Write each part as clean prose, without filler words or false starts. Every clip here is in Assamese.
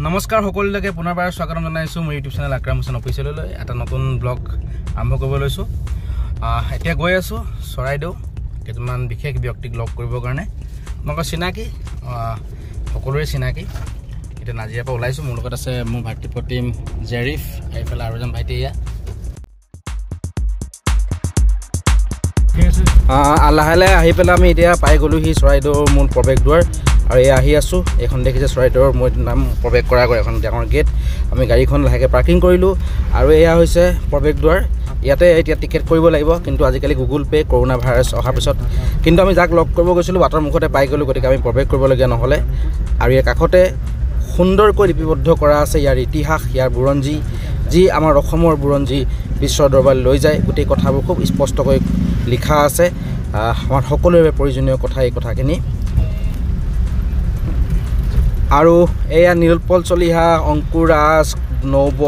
নমস্কাৰ সকলোলৈকে পুনৰবাৰ স্বাগতম জনাইছোঁ মোৰ ইউটিউব চেনেল আকৰাম হুছেইন অফিচিয়েললৈ। এটা নতুন ব্লগ আৰম্ভ কৰিব লৈছোঁ। এতিয়া গৈ আছোঁ চৰাইদেউ কেইজনমান বিশেষ ব্যক্তিক লগ কৰিবৰ কাৰণে। আপোনালোকৰ চিনাকি, সকলোৰে চিনাকি। এতিয়া নাজিৰাৰ পৰা ওলাইছোঁ। মোৰ লগত আছে মোৰ ভাতৃ প্ৰতিম জেৰিফ, এইফালে আৰু এজন ভাইটি। এয়া লাহে লাহে আহি পেলাই আমি এতিয়া পাই গ'লোহি চৰাইদেউৰ মূল প্ৰৱেশদ্বাৰ। আৰু এয়া আহি আছোঁ, এইখন দেখিছে চৰাইদেউৰ নাম প্ৰৱেশ কৰাগৈ এখন ডাঙৰ গেট। আমি গাড়ীখন লাহেকৈ পাৰ্কিং কৰিলোঁ আৰু এয়া হৈছে প্ৰৱেশদ্বাৰ। ইয়াতে এতিয়া টিকেট কৰিব লাগিব, কিন্তু আজিকালি গুগল পে' কৰোণা ভাইৰাছ অহাৰ পিছত কিন্তু আমি যাক লগ কৰিব গৈছিলোঁ বাটৰ মুখতে পাই গ'লোঁ, গতিকে আমি প্ৰৱেশ কৰিবলগীয়া নহ'লে। আৰু ইয়াৰ কাষতে সুন্দৰকৈ লিপিবদ্ধ কৰা আছে ইয়াৰ ইতিহাস, ইয়াৰ বুৰঞ্জী, যি আমাৰ অসমৰ বুৰঞ্জী বিশ্বৰ দৰবাৰলৈ লৈ যায়। গোটেই কথাবোৰ খুব স্পষ্টকৈ লিখা আছে। আমাৰ সকলোৰে বাবে প্ৰয়োজনীয় কথা এই কথাখিনি। আৰু এয়া নীলোৎপল চলিহা, অংকুৰ ৰাজ, নৱ,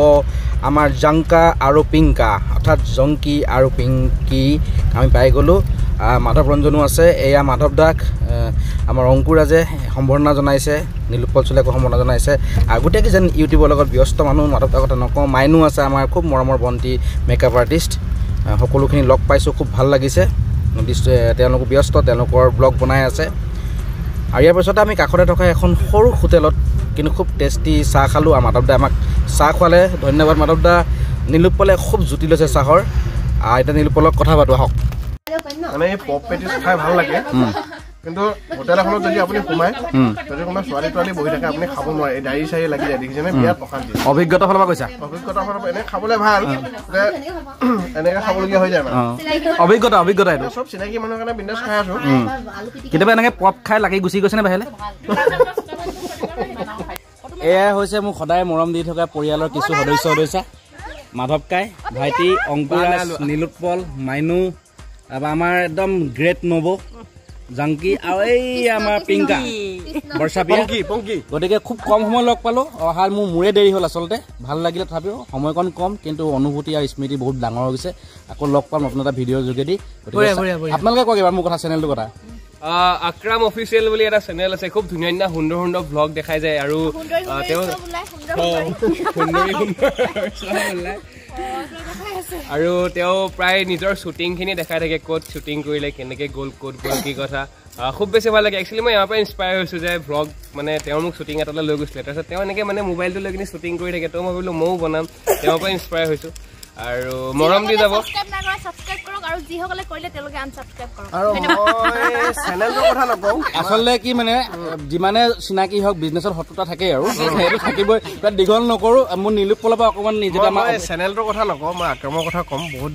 আমাৰ জাংকা আৰু পিংকা, অৰ্থাৎ জংকী আৰু পিংকি আমি পাই গ'লোঁ। মাধৱ ৰঞ্জনো আছে। এয়া মাধৱ দাক আমাৰ অংকুৰাজে সম্বৰ্ধনা জনাইছে, নীলোৎপল চলিহাকো সম্বৰ্ধনা জনাইছে। আৰু গোটেইকেইজন ইউটিউবৰ লগত ব্যস্ত মানুহ, মাধৱ দাৰ কথা নকওঁ। মাইনো আছে আমাৰ খুব মৰমৰ ভণ্টি, মেকআপ আৰ্টিষ্ট। সকলোখিনি লগ পাইছোঁ, খুব ভাল লাগিছে। তেওঁলোক ব্যস্ত, তেওঁলোকৰ ব্লগ বনাই আছে। আৰু ইয়াৰ পিছতে আমি কাষতে থকা এখন সৰু হোটেলত কিন্তু খুব টেষ্টি চাহ খালোঁ। আৰু মাধৱ দাই আমাক চাহ খোৱালে, ধন্যবাদ মাধৱ দা। নীলোৎপলে খুব জুতি লৈছে চাহৰ। এতিয়া নীলোৎপলক কথা পাতোঁ আহক। মানে এই পপ পেটিছ খাই ভাল লাগে, কিন্তু হোটেল এখনত যদি আপুনি সোমায়, যদি কোনোবা ছোৱালী তোৱালী বহি থাকে, আপুনি খাব নোৱাৰে, এই দাড়ি চাড়ি লাগি যায়, দেখিছেনে? বিৰাট অশান্তি। অভিজ্ঞতা ফালৰ পৰা কৈছা? অভিজ্ঞতা ফালৰ পৰা এনে খাবলৈ ভাল, এনেকৈ খাবলগীয়া হৈ যায় মানে। অভিজ্ঞতা অভিজ্ঞতা এইটো চব চিনাকি মানুহৰ কাৰণে বিন্দাছ খাই আছোঁ। কেতিয়াবা এনেকৈ পপ খাই লাগি গুচি গৈছেনে বাহিৰলৈ? এয়াই হৈছে মোক সদায় মৰম দি থকা পৰিয়ালৰ কিছু সদস্য সদস্যা, মাধৱ কাই, ভাইটি অংকুৰাজ, নীলোৎপল, মাইনু, তাৰপৰা আমাৰ একদম গ্ৰেট নৱ, জাংকি আৰু এই আমাৰ পিংকা বৰ্ষাপিয়া। গতিকে খুব কম সময় লগ পালোঁ, অহা মোৰ মোৰে দেৰি হ'ল আচলতে। ভাল লাগিলে, তথাপিও সময়কণ কম, কিন্তু অনুভূতি আৰু স্মৃতি বহুত ডাঙৰ হৈ গৈছে। আকৌ লগ পাম নতুন এটা ভিডিঅ'ৰ যোগেদি। গতিকে আপোনালোকে কওক এবাৰ মোৰ কথা, চেনেলটোৰ কথা। আকৰাম অফিচিয়েল বুলি এটা চেনেল আছে, খুব ধুনীয়া ধুনীয়া সুন্দৰ সুন্দৰ ভ্লগ দেখাই যায়। আৰু তেওঁ সুন্দৰী সুন্দৰ আৰু তেওঁ প্ৰায় নিজৰ শ্বুটিংখিনি দেখাই থাকে, ক'ত শ্বুটিং কৰিলে, কেনেকৈ গ'ল, ক'ত গ'ল, কি কথা। খুব বেছি ভাল লাগে। একচুৱেলি মই ইয়াৰ পৰা ইনস্পায়াৰ হৈছোঁ যে ভ্লগ, মানে তেওঁ মোক শ্বুটিং এটালৈ লৈ গৈছিলে, তাৰপিছত তেওঁ এনেকৈ মানে মোবাইলটো লৈ কিনি শ্বুটিং কৰি থাকে, তো মই ভাবিলোঁ ময়ো বনাম, তেওঁৰ পৰা ইনস্পায়াৰ হৈছোঁ। আৰু মৰম দি যাব। আচলতে কি মানে যিমানে চিনাকি হওক বিজনেছত শত্ৰুতা থাকেই আৰু সেইটো থাকিবই। দীঘল নকৰোঁ, মোৰ নীলোৎপলৰ পৰা অকণমান নিজে চেনেলটোৰ কথা নকওঁ, মই আক্ৰমৰ কথা ক'ম। বহুত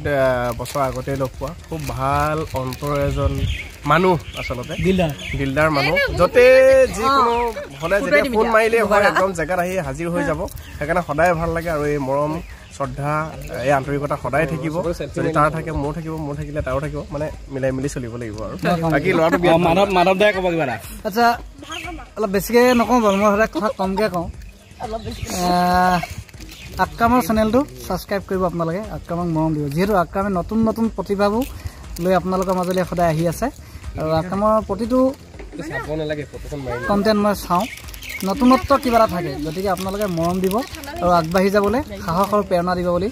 বছৰ আগতে লগ পোৱা খুব ভাল অন্তৰ এজন মানুহ, আচলতে দিলদাৰ মানুহ। য'তে যিকোনো সদায় যেতিয়া ফোন মাৰিলে হয় একদম জেগাত আহি হাজিৰ হৈ যাব, সেইকাৰণে সদায় ভাল লাগে। আৰু এই মৰম শ্ৰদ্ধা, এই আন্তৰিকতা সদায় থাকিব। যদি তাৰ থাকে মোৰ থাকিব, মোৰ থাকিলে তাৰো থাকিব, মানে মিলাই মিলি চলিব লাগিব। আৰু বাকী ল'ৰাটো মাধৱ দাই ক'ব কিবা এটা। আচ্ছা, অলপ বেছিকৈ নকওঁ বাৰু, মই সদায় কথা কমকৈ কওঁ। আক্ৰামৰ চেনেলটো ছাবস্ক্ৰাইব কৰিব আপোনালোকে, আক্ৰামক মৰম দিব। যিহেতু আক্ৰামে নতুন নতুন প্ৰতিভাবোৰ লৈ আপোনালোকৰ মাজলৈ সদায় আহি আছে। আৰু আক্ৰামৰ প্ৰতিটো কণ্টেণ্ট মই চাওঁ, নতুনত্ব কিবা এটা থাকে। গতিকে আপোনালোকে মৰম দিব আৰু আগবাঢ়ি যাবলৈ সাহস আৰু প্ৰেৰণা দিব বুলি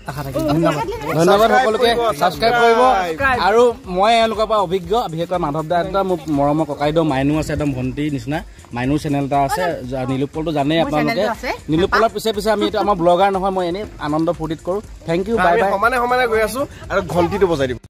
আশা থাকিল। ধন্যবাদ, ধন্যবাদ সকলোকে। ছাবস্ক্ৰাইব কৰিব। আৰু মই এওঁলোকৰ পৰা অভিজ্ঞ, বিশেষকৈ মাধৱ দা একদম মোক মৰমৰ ককাইদেউ, মাইনু আছে একদম ভণ্টি নিচিনা, মাইনুৰ চেনেল এটা আছে। নীলোৎপলটো জানেই আপোনালোকে। নীলোৎপলৰ পিছে পিছে আমি এইটো আমাৰ ব্লগাৰ নহয়, মই এনেই আনন্দ ফূৰ্তিত কৰোঁ। Thank you, bye bye. সমানে সমানে গৈ আছোঁ আৰু ঘণ্টিটো বজাই দিব।